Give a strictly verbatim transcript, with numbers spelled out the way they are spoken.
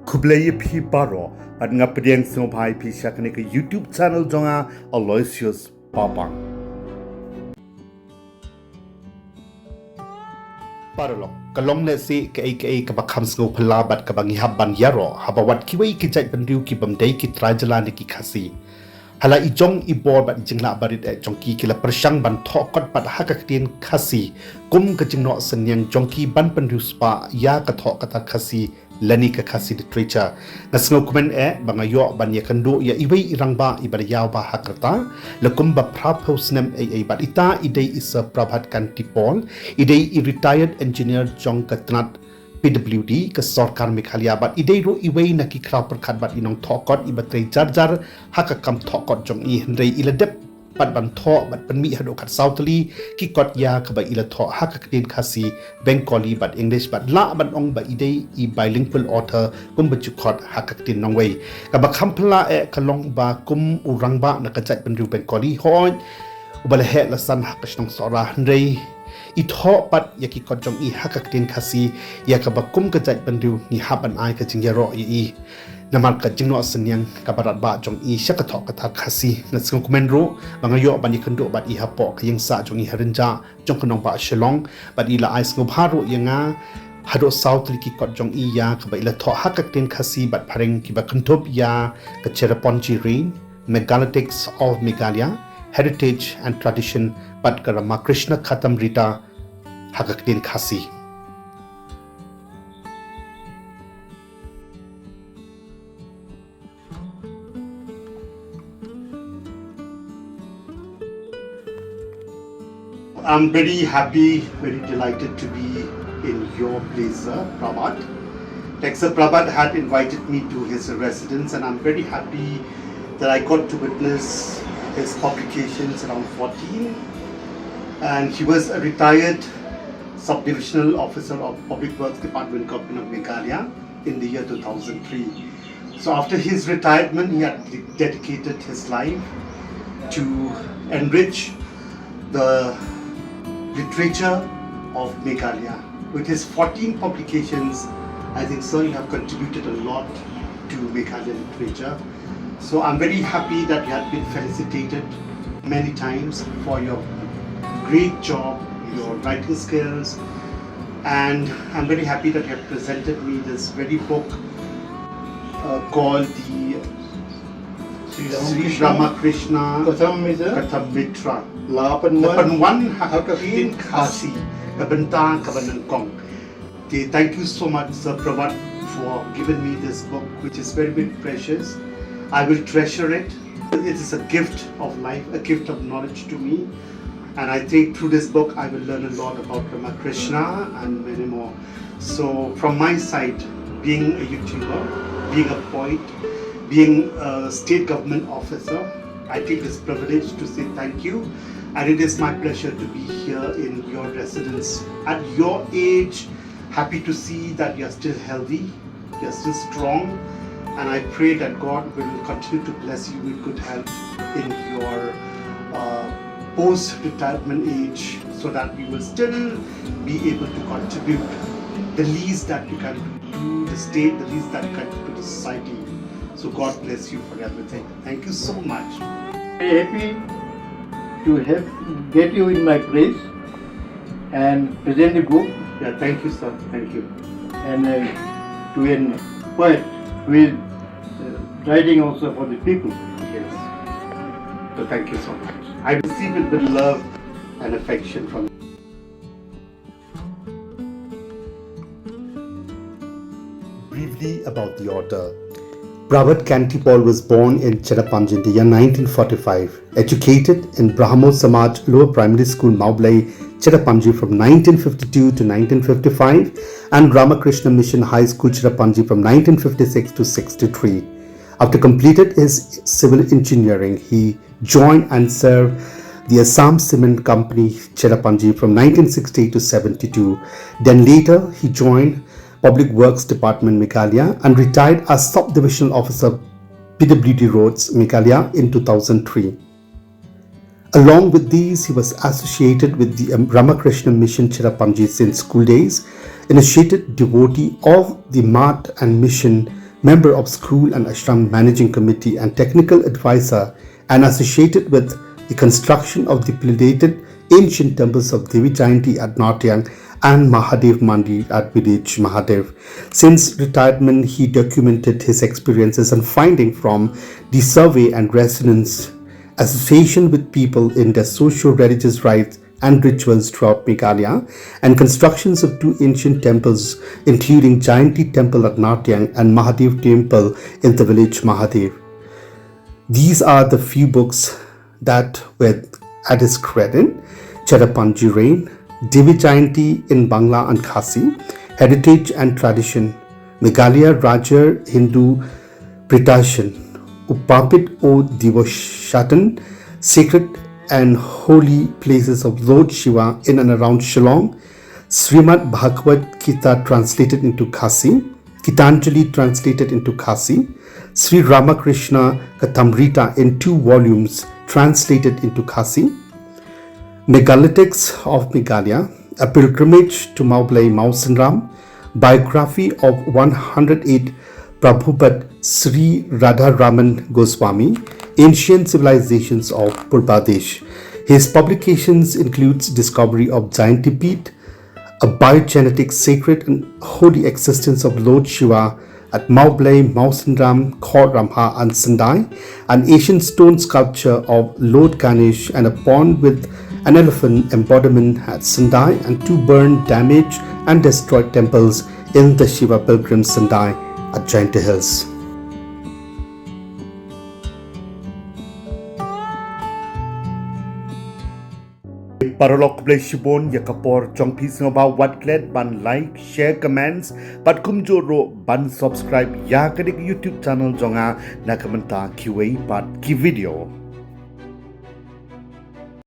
Khublei ïa phi baroh, bad nga pdiang sngewbha ïa phi sha kane ka YouTube channel jong nga, Aloysius Babang. Paralok, ka long lehse kaei kaei kaba kham sngewphylla bad kaba ngi hap ban ïaroh, haba wat kiwei ki jaitbynriew ki bym dei ki trai jylla ne ki Khasi, ha la i jong i bor bad i jingleh barit eh jong ki, ki la pyrshang ban thoh kot pat ha ka ktien Khasi kum ka jingnoh synñiang jong ki ban pynriewspah ïa ka thoh ka tar Khasi lane ka Khasi literature. Nga sngewkmen eh ba nga ïoh ban ïakynduh ïa iwei i rangbah iba la ïaw bha ha ka rta, la kumba phra phew snem ei ei bad ita i dei i Sir Prabhat Kantipol, i dei i retired engineer jong ka tnat P W D ka sorkar Meghalaya bad i dei ruh iwei na ki khraw pyrkhat bad i nongthoh kot iba trei jar jar ha ka kam thoh kot jong i, hynrei i la dep pat ban thoh bad pynmih haduh khatsaw tylli ki kot ïa kaba i la thoh ha ka ktien Khasi, Bengali bad English, bad lah ban ong ba i dei i bilingual author kumba ju khot ha ka ktien nongwei. Kaba kham phylla eh ka long ba kum u rangbah na ka jaitbynriew Bengali, hooid, uba la heh la san ha ka shnong Sohra, hynrei i thoh pat ïa ki kot jong i ha ka ktien Khasi, ïa kaba kum ka jaitbynriew ngi hap ban ai ka jingïaroh ïa i namar ka jingnoh synñiang kaba radbah jong i sha ka thoh ka tar Khasi. Nga sngewkmen ruh ba nga ïoh ban ïakynduh bad i hapoh ka ïingsah jong i ha Rynjah jong ka nongbah Shillong, bad i la ai sngewbha ruh ïa nga haduh saw tylli ki kot jong i ïa kaba i la thoh ha ka ktien Khasi bad phareng, kiba kynthup ïa ka Cherrapunji Rain, Megalitics of Meghalaya, Heritage and Tradition, bad ka Ramakrishna Khatamrita ha ka ktien Khasi. I'm very happy, very delighted to be in your place, Sir Prabhat. Like Sir Prabhat had invited me to his residence, and I'm very happy that I got to witness his publications around fourteen. And he was a retired subdivisional officer of Public Works Department, Government of Meghalaya, in the year two thousand three. So after his retirement, he had de- dedicated his life to enrich the literature of Meghalaya. With his fourteen publications, I think, sir, you have contributed a lot to Meghalaya literature. So I'm very happy that you have been felicitated many times for your great job, your writing skills, and I'm very happy that you have presented me this very book, uh, called the Sri Sri Ramakrishna Ramakrishna Kathamrita. Kathamrita. La pynwan. La pynwan ha ka ktien Khasi, ka bynta kaba nyngkong. Okay, thank you so much, Sir Prabhat, for giving me this book, which is very, very precious. I will treasure it. It is a gift of life, a gift of knowledge to me. And I think through this book, I will learn a lot about Ramakrishna and many more. So, from my side, being a YouTuber, being a poet, being a state government officer, I feel this privilege to say thank you. And it is my pleasure to be here in your residence. At your age, happy to see that you are still healthy, you are still strong, and I pray that God will continue to bless you with good health in your, uh, post-retirement age, so that you will still be able to contribute the least that you can to the state, the least that you can to the society. So God bless you for everything. Thank you so much. Very happy to have get you in my place and present the book. Yeah, thank you, sir. Thank you. And, uh, to a poet who is, uh, writing also for the people. Yes. So thank you so much. I receive it with love and affection from Briefly about the author. Prabhat Kantipal was born in Cherrapunji in the year nineteen forty-five, educated in Brahmo Samaj Lower Primary School, Mawblei, Cherrapunji from nineteen fifty-two to nineteen fifty-five, and Ramakrishna Mission High School, Cherrapunji from nineteen fifty-six to sixty-three. After completed his civil engineering, he joined and served the Assam Cement Company, Cherrapunji from nineteen sixty to seventy-two. Then later, he joined Public Works Department, Meghalaya, and retired as Sub-Divisional Officer, P W D Roads, Meghalaya in two thousand three. Along with these, he was associated with the, um, Ramakrishna Mission Cherrapunji since school days, initiated devotee of the Math and Mission member of School and Ashram Managing Committee and technical advisor, and associated with the construction of the predated ancient temples of Devi Jayanti at Nartiang and Mahadev Mandir at village Mahadev. Since retirement, he documented his experiences and finding from the survey and resonance association with people in their socio-religious rites and rituals throughout Meghalaya, and constructions of two ancient temples, including Jayanti Temple at Nartiang and Mahadev Temple in the village Mahadev. These are the few books that were at his credit: Cherapanji Reign, Devi Jayanti in Bangla and Khasi, Heritage and Tradition, Meghalaya Rajar Hindu Pritashan, Upapit O Divoshatan, Sacred and Holy Places of Lord Shiva in and around Shillong, Srimad Bhagavad Gita translated into Khasi, Gitanjali translated into Khasi, Sri Ramakrishna Kathamrita in two volumes translated into Khasi, Megalithics of Meghalaya, A Pilgrimage to Mawblei Mawsynram, biography of one hundred eight Prabhupada Sri Radharaman Goswami, Ancient Civilizations of Purbadesh. His publications includes Discovery of Jayanti Peeth, a biogenetic sacred and holy existence of Lord Shiva at Mawblei, Mawsynram, Khor Ramha and Sandai, an Asian stone sculpture of Lord Ganesh and a pond with an elephant embodiment at Sandai, and two burned, damaged and destroyed temples in the Shiva Pilgrim Sandai at Jaintia Hills. Paralok, khublei shibun ïa ka por jong phi, sngewbha wat klet ban like, share, comments bad kumjuh ruh ban subscribe ïa kane ka YouTube channel jong nga na ka bynta kiwei pat ki video.